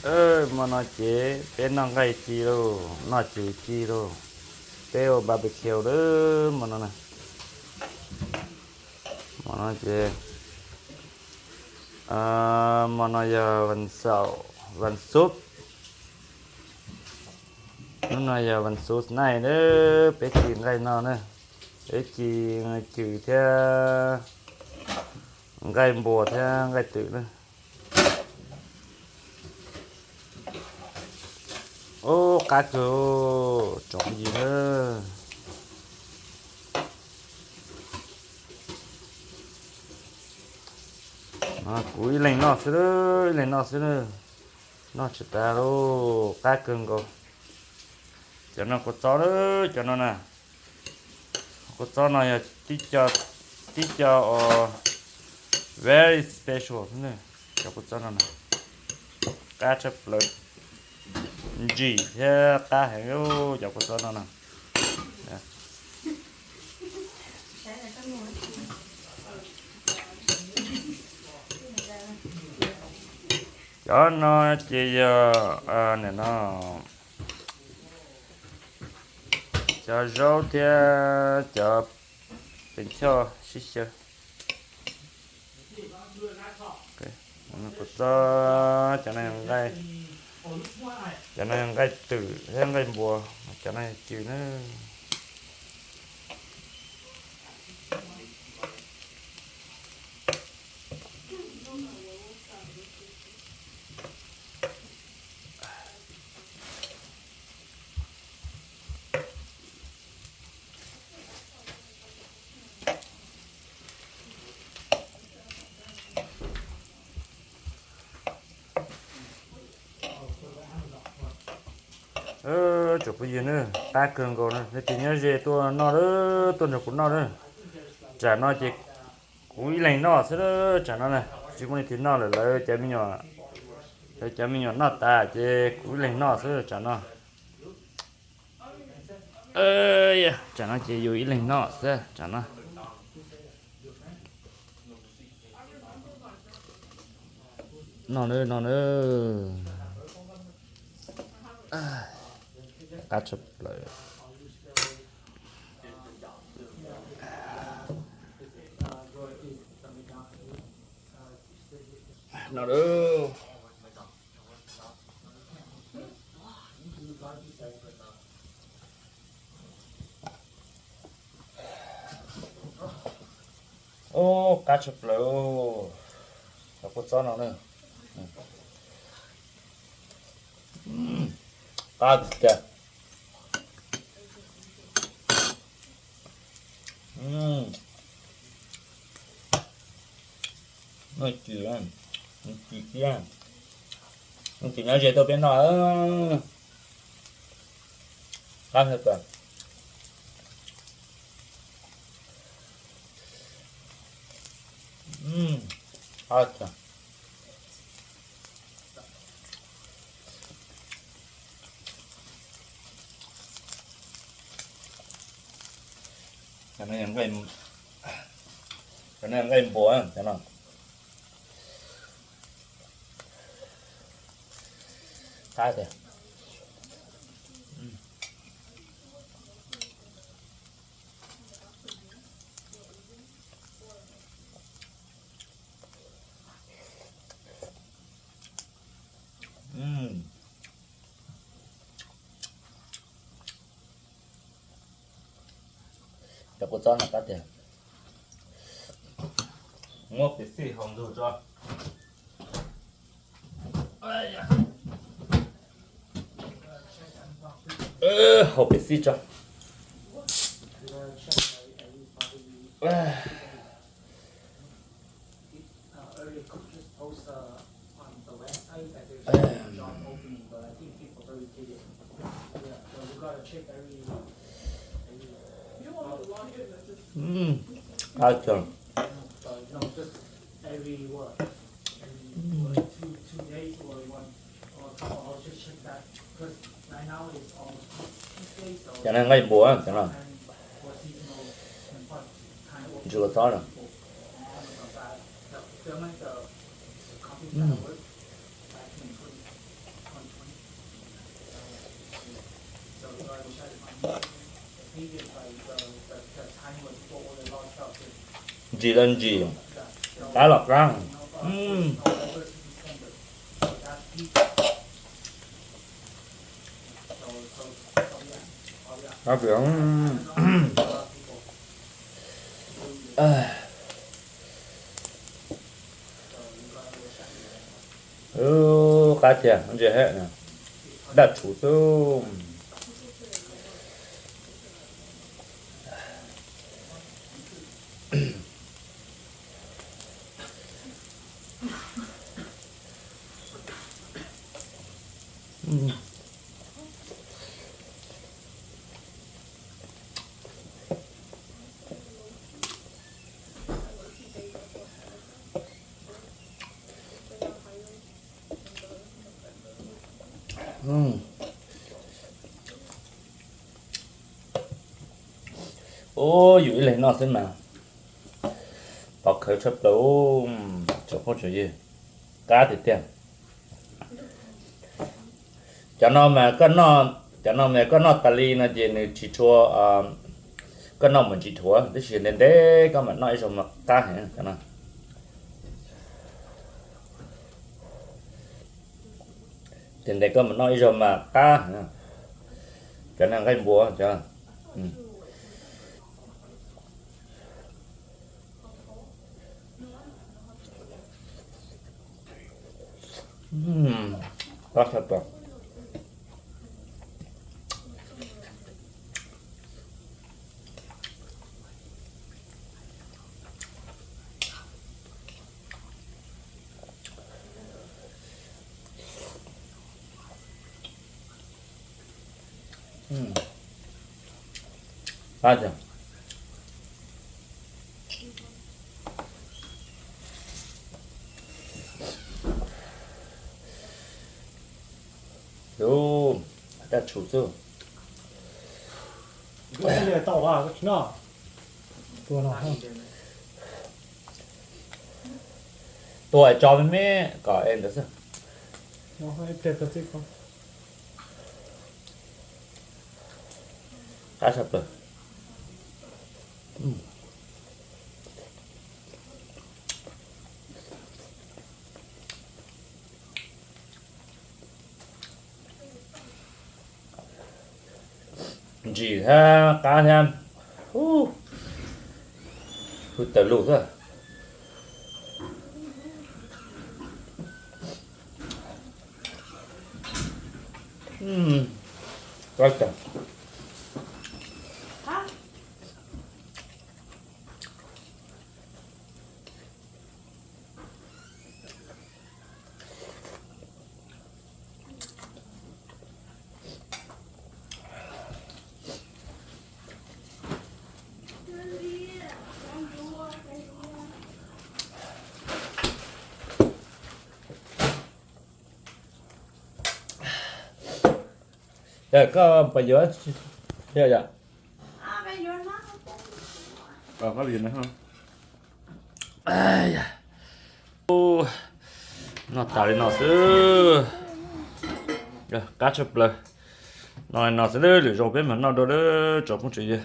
Hmo no ces peb noj nqaij ci lauj, noj cws ci lauj. Peb ua barbecue lawm hmo no na. Hmo no ces, hmo no yog vas xaum, vas xuv. Hnub no yog vas xuv night na, peb ci nqaij no na. Peb ci cws thiab nqaij npua thiab nqaij twm na. Ub, qab kawg tsoom phooj ywg na. Kuv ib leeg noj xwb, ib leeg noj xwb na. Noj tsis tas lauj, qab kawg nkaus. Cov no kua txob na, cov no na. Kua txob no yog tib co, tib co uas very special xwb na. Cov kua txob no na, qab tshaj plaws, ntsim thiab qab heev cov kua txob no na. Cov no ces yog, nim no, cov zaub thiab cov pes choj sib xyaw. Kua txob, cov no yog nqaij, cov no yog nqaij twm thiab nqaij npua, cov no yog cws na. Tsoom phooj ywg na, qab kawg nkaus na, leej twg nyob ze tuaj noj lawm, tuaj nrog kuv noj na. Tsam no ces kuv ib leeg noj xwb, tsam no na, tsis muaj leej twg noj lawm, lawv cov me nyuam, lawv cov me nyuam noj tas ces kuv ib leeg noj xwb tsam no. Tsam no ces yus ib leeg noj xwb tsam no. Noj nawb, noj nawb. Qab tshaj plaws. Noj nawb. Ub, qab tshaj plaws. Cov kua txob no na, qab tiag tiag. Noj cws, noj cws thiab, noj cws nyob ze tuaj peb noj. Qab tiag tiag. Qab tiag. Cov no yog nqaij, cov no yog nqaij npua cov no. Qab tiag. Cov kua txob no qab tiag. Muab piv xij haus ntsug tso. Haus piv xij tso. Qab tiag. Cov no nqaij npua cov no. Ntsws kua txob no. Ntsim los ntsim, qab los qab. Qab tiag, ntsia he, daj tshuv xwb. Ub, yus ib leeg noj xwb mas pov khawv tshaj plaws, tsoom phooj tsoom ywg, qab tiag tiag. Cov no mas koj noj, cov no mas koj noj tas li no ces nws tsis tshua, koj noj mas tsis dhuav, tab sis ntev ntev koj mam noj ib zaug mas qab heev cov no. Ces ntev koj mam noj ib zaug mas qab heev. Cov no nqaij npua cov. Qab tshaj plaws. Daj tshuv xwb. Tua tso me me kom es ntawd xwb. Qab tshaj plaws. Ntsim thiab qab thiab. Hwj tawm lug xwb. Koj puas yuav? Yog yom. Noj tas li no xwb. Qab tshaj plaws. No li no xwb, lwm zaus peb mam noj dua lawm tsoom phooj tsoom ywg.